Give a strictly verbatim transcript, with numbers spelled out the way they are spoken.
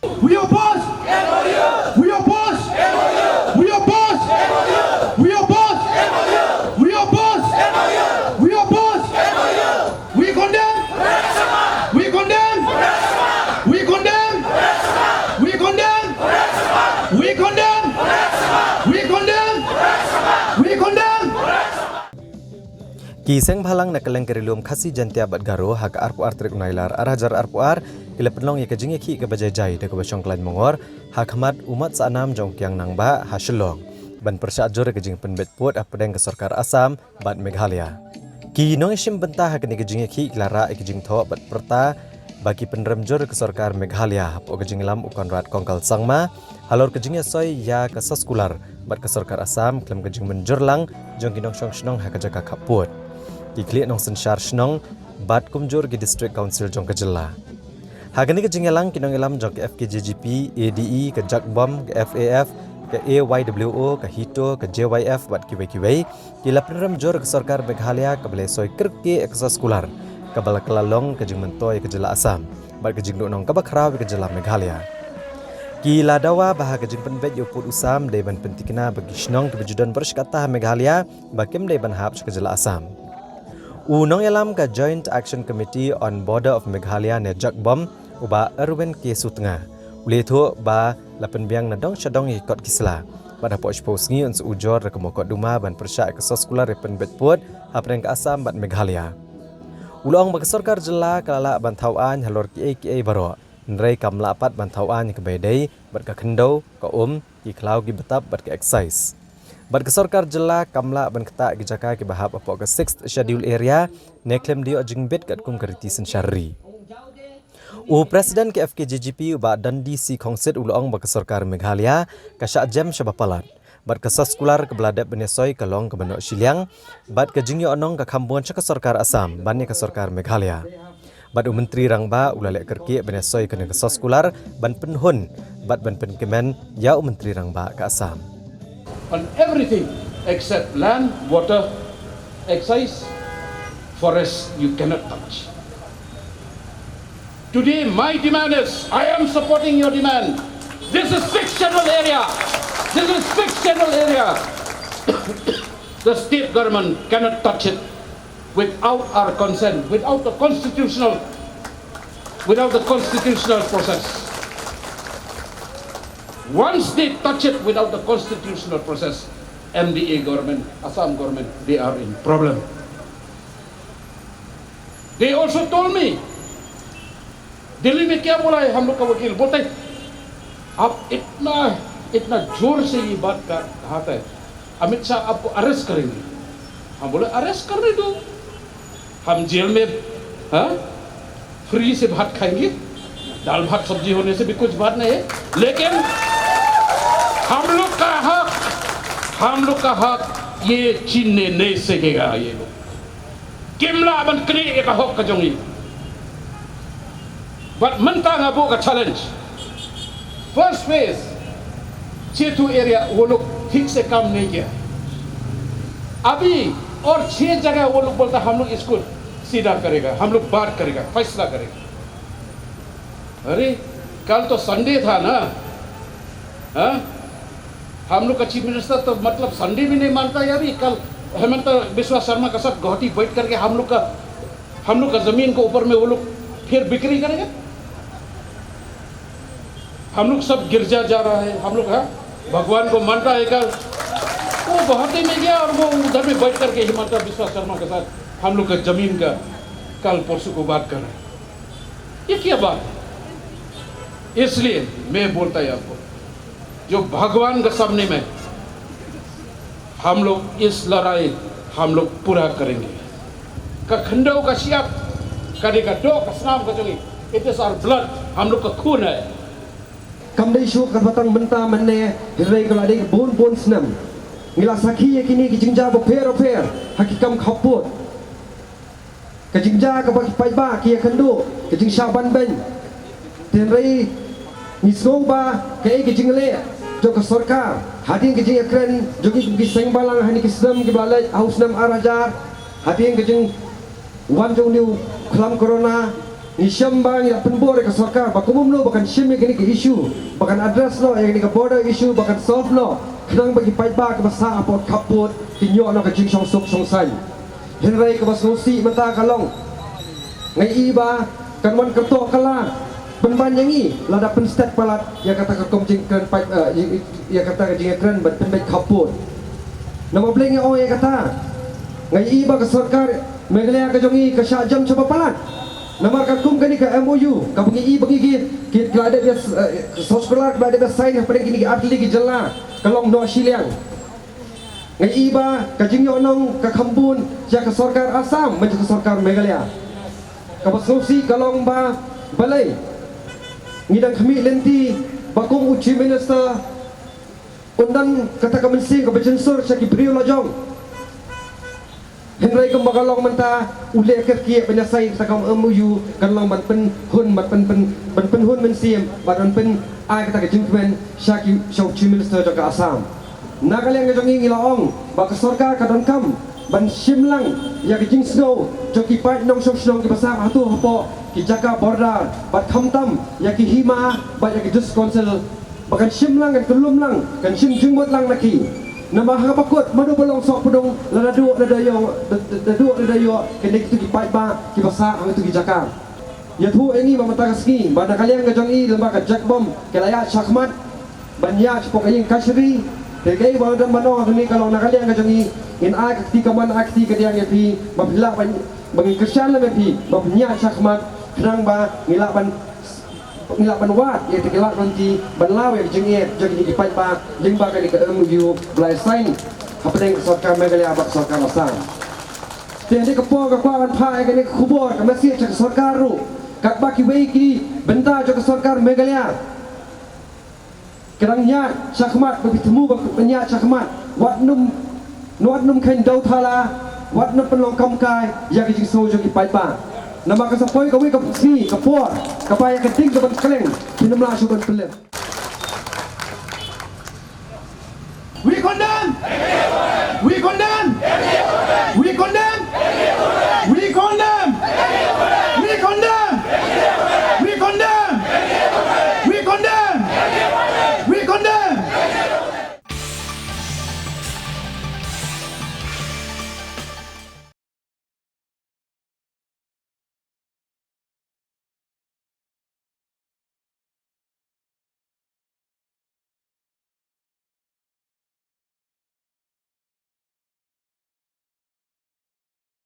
We oppose! We oppose! We oppose! We oppose! We oppose! We oppose! We condemn! We condemn! We condemn! We condemn! We condemn! We condemn! We condemn! We condemn! Ki seng bhalang na kylleng ki ri lum Khasi, Jaintia bad Garo ha ka arphew ar tarik u Nailar ar hajar arphew ar ki la pynlong ïa ka jingïakhih kaba jai jai da kaba shong khlaiñ mongor ha khmat u Mat Sahnam jong u Kiang Nangbah ha Shillong ban pyrshah jur ïa ka jingpynbeit pud hapdeng ka sorkar Assam bad Meghalaya. Ki nongïashim bynta ha kane ka jingïakhih ki la rah ïa ka jingthoh bad pyrta ba ki pynrem jur ïa ka sorkar Meghalaya hapoh ka jingïalam u Conrad Kongkal Sangma halor ka jingïasoi ïa ka soskular bad ka sorkar Assam khlem ka jingmynjur lang jong ki nongshong shnong ha ka jaka khappud, ki khlieh nongsynshar shnong bad kumjuh ki District Council jong ka jylla. Ha kane ka jingïalang ki nongïalam jong ka F K J G P, A D E, ka JACBOM, ka F A F, ka A Y W O, ka HITO, ka J Y F bad kiwei kiwei ki la pynrem jur ïa ka sorkar Meghalaya kaba la soi kyrkieh ïa ka soskular kaba la kylla long ka jingmyntoi ïa ka jylla Assam bad ka jingduhnong kaba khraw ïa ka jylla Meghalaya. Ki la dawa ba ha ka jingpynbeit ïa u pud u sam dei ban pyntikna ba ki shnong kiba ju don bor shi katta ha Meghalaya ba kim dei ban hap sha ka jylla Assam. U nongïalam ka Joint Action Committee on Border of Meghalaya ne JACBOM, u Bah Erwin K Sutnga, u la ïathuh ba la pynbiang na dong sha dong ïa ki kot ki sla bad hapoh shiphew sngi un sa ujor da ka mokotduma ban pyrshah ïa ka soskular ïa pynbeit pud hapdeng ka Assam bad Meghalaya. U la ong ba ka sorkar jylla ka la lah ban thaw aiñ halor kiei kiei baroh, hynrei kam lah pat ban thaw aiñ ïa kaba ïadei bad ka khyndew, ka um, ki khlaw ki btap bad ka excise. Bad ka sorkar jylla kam lah ban ktah ïa ki jaka kiba hap hapoh ka Sixth Schedule Area ne khlem da ïoh jingbit katkum ka riti synshar ri. U President ka F K J G P, u Bah Dundee C Khongsit, u la ong ba ka sorkar Meghalaya ka shah jem shaba palat bad ka soskular kaba la dep ban ïasoi ka long kaba noh shiliang bad ka jingïohnong ka kham bun sha ka sorkar Assam ban ïa ka sorkar Meghalaya. Bad u Myntri Rangbah u la leh kyrkieh ban ïasoi kane ka soskular ban pynhun bad ban pynkmen ïa u Myntri Rangbah ka Assam. On everything except land, water, excise, forest, you cannot touch. Today, my demand is, I am supporting your demand. This is sixth schedule area. This is sixth schedule area. The state government cannot touch it without our consent, without the constitutional, without the constitutional process. Once they touch it without the constitutional process, M D A government, Assam government, they are in problem. They also told me, दिल्ली में क्या बोला है हम लोग का वकील? बोलते हैं, आप इतना, इतना जोर से ये बात का, कहा था, अमित शाह आपको अरेस्ट करेंगे। हम बोले, अरेस्ट करने दो, हम जेल में, हाँ, फ्री से भात खाएंगे, दाल भात सब्जी होने से भी कुछ बात नहीं है, लेकिन हम लोग का हक, हम लोग का हक ये छीनने नहीं सकेगा ये लोग। Kim lah ban knieh ïa ka hok ka jong ngi. Bad mynta nga buh ka challenge. First phase, छह ठो एरिया वो लोग ठीक से काम नहीं किया। अभी और छह जगह वो लोग बोलता हम लोग इसको सीधा करेगा, हम लोग बात करेगा, फैसला करेगा। अरे, कल तो संडे था ना, हाँ? हम लोग का चीफ मिनिस्टर तो मतलब संडे भी नहीं मानता है। अभी कल हेमंत बिस्वा सरमा के साथ गुवाहाटी बैठ करके हम लोग का, हम लोग का जमीन के ऊपर में वो लोग फिर बिक्री करेगा। हम लोग सब गिरजा जा रहा है, हम लोग, हाँ, भगवान को मानता है कल। वो गुवाहाटी में गया और वो उधर में बैठ करके हिमंता बिस्वा सरमा के साथ हम लोग का जमीन का कल परसों को बात कर रहे हैं। ये क्या बात है? इसलिए मैं बोलता है आपको, जो भगवान के सामने में हम लोग इस लड़ाई हम लोग पूरा करेंगे। Ka khyndew ka shyiap, ka dei ka doh ka snam ka jong ngi. It is our blood, हम लोग का खून है। Kam dei shuh kaba tang mynta mynne, hynrei ka la dei bun bun snem ngi la sakhi ïa kine ki jingjia bapher bapher ha ki kam khappud. Ka jingjia kaba ki paidbah ki ïakynduh, ka jingshah ban beiñ. Hynrei ngi sngew ba kaei ka jingleh jong ka sorkar hadien ka jingïakren jong ki, ki seng balang ha kine ki snem kiba la leit ha u snem ar hajar, hadien ka jingwan jong une u khlam corona, Ngi shem ba ngi la pynbor ïa ka sorkar ba kumno ba kan shim ïa kane ka issue, ba kan address noh ïa kane ka border issue, ba kan solve noh, khnang ba ki paidbah kiba sah hapoh khappud kin ïoh noh ka jingshong suk shong saiñ. Hynrei kaba sngewsih mynta ka long, nga i ba kan wan kyrtoh kylla pynban ïa ngi lada pynstet palat ïa kata ka kum jingkren paid, eh, ïa, ïa kata ka jingkren ban pynbeit khappud. Namar balei nga ong ïa kata? Nga i ba ka sorkar Meghalaya ka jong ngi ka shah jem shaba palat. Namar ka kum kane ka M O U kaba ngi i ba ngi ki, ki, ki la dep ïa, eh, soskular ki la dep ïa sign hapdeng kine ki artylli ki jylla ka long noh shiliang. Nga i ba ka jingïohnong ka kham bun sha ka sorkar Assam bad sha ka sorkar Meghalaya. Kaba sngewsih ka long ba balei ngi dang khmih lynti ba kum u Chief Minister un don kata ka mynsiem kaba jynsur sha ki briew la jong. Hynrei kumba ka long mynta u leh kyrkieh ban ïa sign kata ka M O U kan long ban pynhun, ban pyn, pyn, ban pynhun mynsiem bad ban pyn ai kata ka jingkmen sha ki, sha u Chief Minister jong ka Assam. Na ka liang ka jong ngi ngi la ong ba ka sorkar ka donkam ban shim lang ïa ka jingsngew jong ki paid nongshong shnong kiba sah hato hapoh ki jaka border bad khamtam ïa ki hima bad ïa ki District Council ba kan shim lang, kan kyllum lang, kan shim jingmut lang na ki. Namar ha kaba kut mano ba long sohpdung lada duh lada ïoh, lada duh lada ïoh kine kitu ki paidbah kiba sah ha kitu ki jaka. Ïathuh ïa ngi ba mynta ka sngi ba na ka liang ka jong i lem bad ka Jack Bom ki la ïaid shakhmat ban ïaid shapoh ka ïing kashari. Te kaei ba nga don ban ong hangne ka long na ka liang ka jong i ngin ai ka kti kamon, ai ka kti kadiang ïa phi ba phi lah ban, ba ngin kyrshan lem ïa phi ba phin ïaid shakhmat khnang ba ngi lah ban, ngi lah ban wad ïa kata ki lad lynti ban law ïa ka jingeh jong kine ki paidbah lyngba kane ka M O U ba la sign hapdeng ka sorkar Meghalaya bad ka sorkar Assam. Te hynrei ka por ka kwah ban phah ïa kane ka khubor, ka message sha ka sorkar ruh, katba kiwei ki bynta jong ka sorkar Meghalaya ka dang ïaid shakhmat, ba phi thmu ba phin ïaid shakhmat. Wat nym, wat nym kheiñ dew thala, wat nym pynlong kam kai ïa ka jingsngew jong ki paidbah. Namar kan sa poi kawei ka sngi, ka por kaba ïa ka ding ka ban kylleng, phin nym lah shuh ban pynlip.